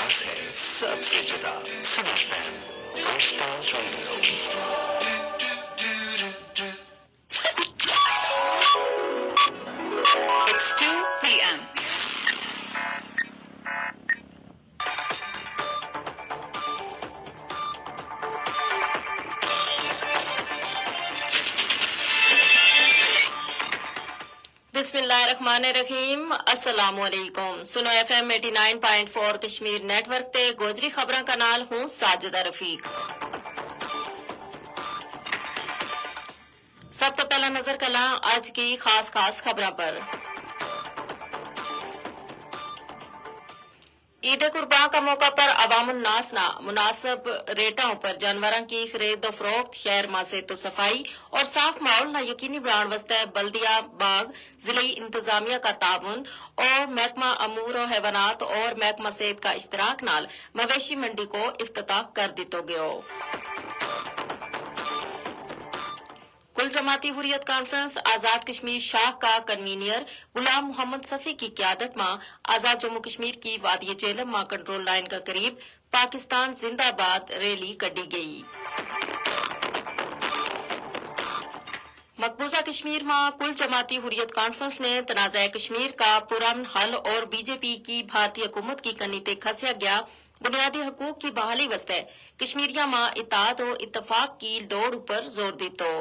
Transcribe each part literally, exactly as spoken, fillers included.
ہے سب سے جدا۔ سنو فین، دوستاں، جو لوگ۔ It's two p.m. بسم اللہ الرحمن الرحیم، السلام علیکم۔ سنو ایف ایم ایٹی نائن پوائنٹ فور کشمیر نیٹ ورک تے گوجری خبراں کا نال ہوں ساجدہ رفیق۔ سب تو پہلا نظر کلاں اج کی خاص خاص خبراں پر۔ عید قربان کا موقع پر عوام الناس نا مناسب ریٹاں پر جانوراں کی خرید و فروخت، شہر ما صحت و صفائی اور صاف ماحول نا یقینی بنان واسطے بلدیہ باغ، ضلعی انتظامیہ کا تعاون اور محکمہ امور و حیوانات اور محکمہ صحت کا اشتراک نال مویشی منڈی کو افتتاح کر دتو گیو۔ کل جماعتی حریت کانفرنس آزاد کشمیر شاہ کا کنوینئر غلام محمد صفی کی قیادت ما آزاد جموں کشمیر کی وادی جہلم ما کنٹرول لائن کا قریب پاکستان زندہ باد ریلی کڈی گئی۔ مقبوضہ کشمیر ما کل جماعتی حریت کانفرنس نے تنازعہ کشمیر کا پرامن حل اور بی جے پی کی بھارتی حکومت کی کنی تے کھسیا گیا بنیادی حقوق کی بحالی واسطے کشمیریاں ما اتحاد و اتفاق کی لوڑ اپر زور دیتو۔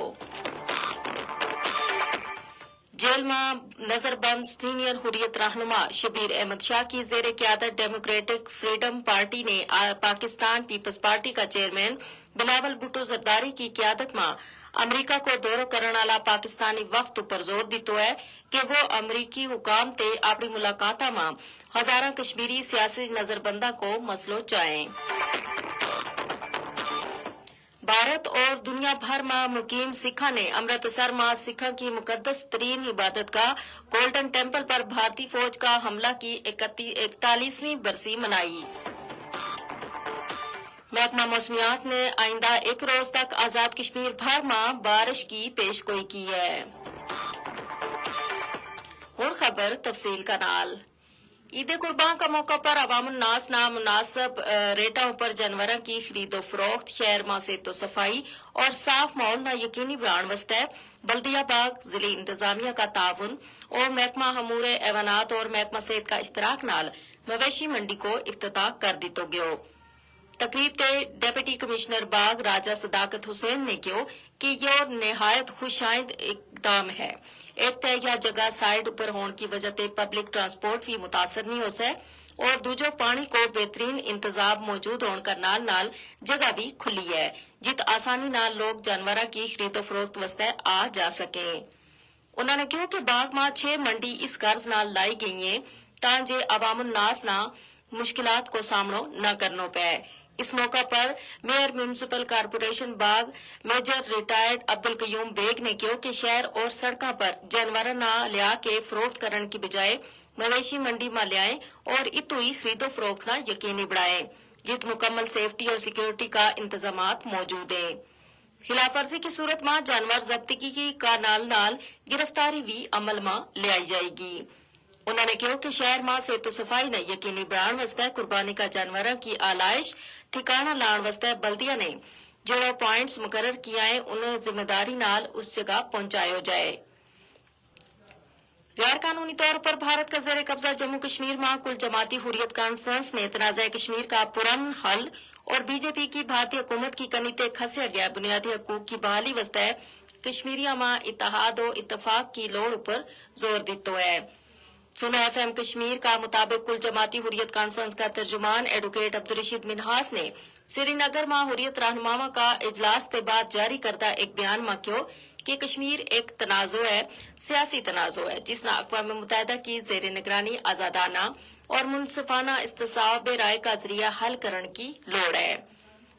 جیل ما نظر بند سینئر حریت رہنما شبیر احمد شاہ کی زیر قیادت ڈیموکریٹک فریڈم پارٹی نے پاکستان پیپلز پارٹی کا چیئرمین بلاول بھٹو زرداری کی قیادت ما امریکہ کو دورو کرن والا پاکستانی وفد اپر زور دیتو ہے کہ وہ امریکی حکام تے اپنی ملاقاتاں ما ہزاراں کشمیری سیاسی نظر بنداں کو مسئلو چاہیں۔ بھارت اور دنیا بھر ما مقیم سکھاں نے امرتسر ما سکھاں کی مقدس ترین عبادت کا گولڈن ٹیمپل پر بھارتی فوج کا حملہ کی اکتالیسویں برسی منائی۔ محکمہ موسمیات نے آئندہ ایک روز تک آزاد کشمیر بھر ما بارش کی پیش گوئی کی ہے۔ ہن خبر تفصیل کا نال۔ عید قربان کا موقع پر عوام الناس نا مناسب ریٹاں اپر جانوراں کی خرید و فروخت، شہر ما صحت و صفائی اور صاف ماحول نا یقینی بنان واسطے بلدیہ باغ، ضلعی انتظامیہ کا تعاون اور محکمہ امور حیوانات اور محکمہ صحت کا اشتراک نال مویشی منڈی کو افتتاح کر دیتو گیو۔ تقریب تے ڈپٹی کمشنر باغ راجہ صداقت حسین نے کہیو کہ یوہ نہایت خوش آئند اقدام ہے۔ ایک تے یا جگہ سائیڈ اپر ہون کی وجہ تے پبلک ٹرانسپورٹ وی متاثر نہیں ہو سکے اور دوجو پانی کو بہترین انتظام موجود ہون کا نال نال جگہ وی کھلی ہے، جت آسانی نال لوگ جانوراں کی خرید و فروخت واسطے آ جا سکیں۔ انہاں نے کہیو کہ باغ ما چھ منڈی اس غرض نال لائی گئی ہیں تاں جے عوام الناس نا مشکلات کو سامنو نہ کرنو پے۔ اس موقع پر میئر میونسپل کارپوریشن باغ میجر ریٹائرڈ عبدالقیوم بیگ نے کہیو کہ شہر اور سڑکاں پر جانوراں نا لیا کے فروخت کرن کی بجائے مویشی منڈی ما لیائیں اور اتو ہی خرید و فروخت نا یقینی بنائیں، جت مکمل سیفٹی اور سیکورٹی کا انتظامات موجود ہیں۔ خلاف ورزی کی صورت ما جانور ضبطگی کا نال نال گرفتاری وی عمل ما لیائی جائے گی۔ انہاں نے کہیو کہ شہر ما صحت و صفائی نا یقینی بنان واسطے قربانی کا جانوراں کی آلائش ٹھکانہ لان واسطے بلدیہ نے جیڑا پوائنٹس مقرر کیا ہیں انہیں ذمہ داری نال اس جگہ پہنچایو جائے۔ غیر قانونی طور پر بھارت کا زیر قبضہ جموں کشمیر ما کل جماعتی حریت کانفرنس نے تنازعہ کشمیر کا پرامن حل اور بی جے پی کی بھارتی حکومت کی کنی تے کھسیا گیا بنیادی حقوق کی بحالی واسطے کشمیریاں ما اتحاد و اتفاق کی لوڑ اپر زور دیتو ہے۔ سنو ایف ایم کشمیر کا مطابق کل جماعتی حریت کانفرنس کا ترجمان ایڈوکیٹ عبدالرشید منہاس نے سری نگر ما حریت رہنماواں کا اجلاس تے بعد جاری کردہ ایک بیان ما کہیو کہ کشمیر ایک تنازعہ ہے، سیاسی تنازعہ ہے جس نا اقوام متحدہ کی زیر نگرانی آزادانہ اور منصفانہ استصواب رائے کا ذریعہ حل کرن کی لوڑ ہے۔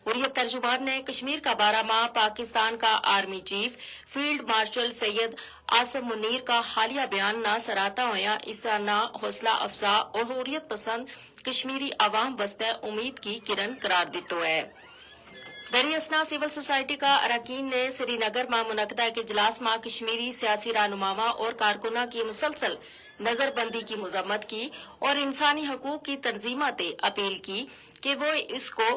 حریت ترجمان نے کشمیر کا بارہ ماہ پاکستان کا آرمی چیف فیلڈ مارشل سید عاصم منیر کا حالیہ بیان نا سراہتا ہویا اسا نا حوصلہ افزا اور حریت پسند کشمیری عوام واسطے امید کی کرن قرار دیتو ہے۔ بری اسنا سول سوسائٹی کا اراکین نے سری نگر ما منعقدہ ایک اجلاس ما کشمیری سیاسی رہنماواں اور کارکناں کی مسلسل نظر بندی کی مذمت کی اور انسانی حقوق کی تنظیماں تے اپیل کی کہ وہ اس کو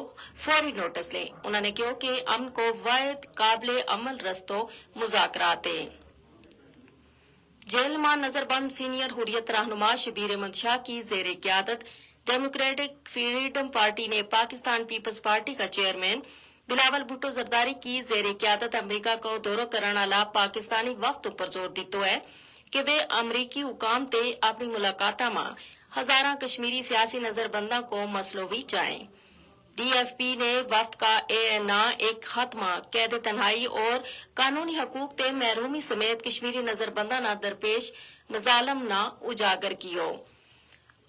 فوری نوٹس لیں۔ انہوں نے کہیو کہ امن کو واحد قابل عمل رستو مذاکرات ہیں۔ جیل ما نظر بند سینئر حریت رہنما شبیر احمد شاہ کی زیر قیادت ڈیموکریٹک فریڈم پارٹی نے پاکستان پیپلز پارٹی کا چیئرمین بلاول بھٹو زرداری کی زیر قیادت امریکہ کو دورو کرن والا پاکستانی وفد اپر زور دیتو ہے کہ ویہ امریکی حکام تے اپنی ملاقاتاں ما ہزاراں کشمیری سیاسی نظر بنداں کو مسلو وی جائیں۔ ڈی ایف پی نے وفد کا اے نا ایک خط ما قید تنہائی اور قانونی حقوق تے محرومی سمیت کشمیری نظر بنداں نا درپیش مظالم نا اجاگر کیو۔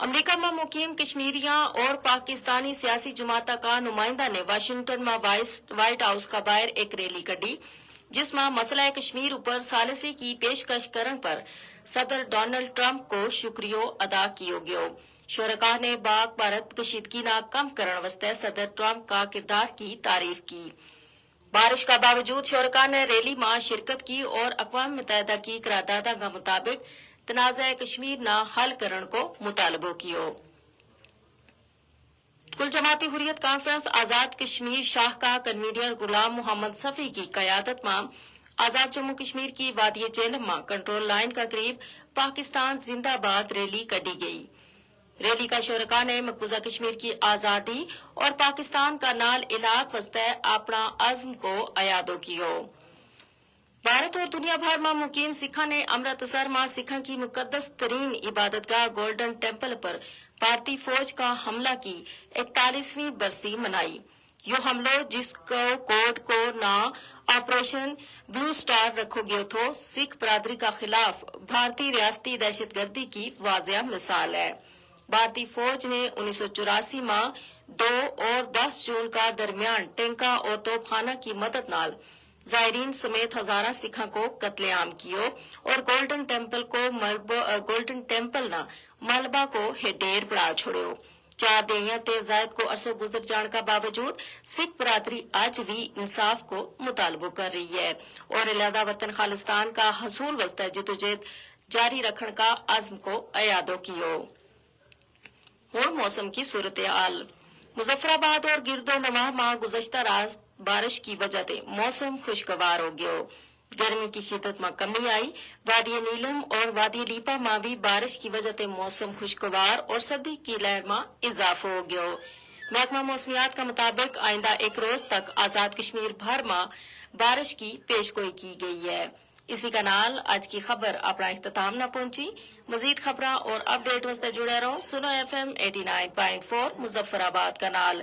امریکہ ما مقیم کشمیریاں اور پاکستانی سیاسی جماعتاں کا نمائندہ نے واشنگٹن ما وائس وائٹ ہاؤس کا باہر ایک ریلی کڈی، جس ما مسئلہ کشمیر اپر ثالثی کی پیشکش کرن پر صدر ڈونلڈ ٹرمپ کو شکریو ادا کیو گیو۔ شرکا نے باغ بھارت کشیدگی نا کم کرن واسطے صدر ٹرمپ کا کردار کی تعریف کی۔ بارش کا باوجود شرکا نے ریلی ما شرکت کی اور اقوام متحدہ کی قرارداداں کا مطابق تنازعہ کشمیر نا حل کرن کو مطالبو کیو۔ کل جماعتی حریت کانفرنس آزاد کشمیر شاہ کا کنوینر غلام محمد صفی کی قیادت ما آزاد جموں کشمیر کی وادی جہلم ما کنٹرول لائن کا قریب پاکستان زندہ باد ریلی کڈی گئی۔ ریلی کا شرکا نے مقبوضہ کشمیر کی آزادی اور پاکستان کا نال علاق واسطے اپنا عزم کو ایادو کیو۔ بھارت اور دنیا بھر ما مقیم سکھاں نے امرتسر ما سکھاں کی مقدس ترین عبادت گاہ گولڈن ٹیمپل پر بھارتی فوج کا حملہ کی اکتالیسویں برسی منائی۔ یوہ حملو جس کو کوڈ کو ناں آپریشن بلو اسٹار رکھو گیو تھو سکھ برادری کا خلاف بھارتی ریاستی دہشت گردی کی واضح مثال ہے۔ بھارتی فوج نے انیس سو چوراسی ما دو اور دس جون کا درمیان ٹینکاں اور توپ خانہ کی مدد نال زائرین سمیت ہزاراں سکھاں کو قتل عام کیو اور گولڈن ٹیمپل کو ملبو گولڈن ٹیمپل نا ملبہ کو ہیڈیر بڑا چھوڑیو۔ چار دہیاں تے زائد کو عرصو گزر جان کا باوجود سکھ برادری اج وی انصاف کو مطالبو کر رہی ہے اور علیحدہ وطن خالصتان کا حصول واسطے جدوجہد جاری رکھن کا عزم کو ایادو کیو۔ ہن موسم کی صورتحال۔ مظفرآباد اور گردو نواح ما گزشتہ رات بارش کی وجہ تے موسم خوشگوار ہو گیو۔ گرمی کی شدت ما کمی آئی۔ وادی نیلم اور وادی لیپا ما بھی بارش کی وجہ تے موسم خوشگوار اور سردی کی لہر ما اضافو ہو گیو۔ محکمہ موسمیات کا مطابق آئندہ ایک روز تک آزاد کشمیر بھر ما بارش کی پیش گوئی کی گئی ہے۔ اسی کا نال اج کی خبر اپنا اختتام نا پہنچی۔ مزید خبراں اور اپڈیٹ واسطے جڑے رہو سنو ایف ایم ایٹی نائن پوائنٹ فور مظفرآباد کا نال۔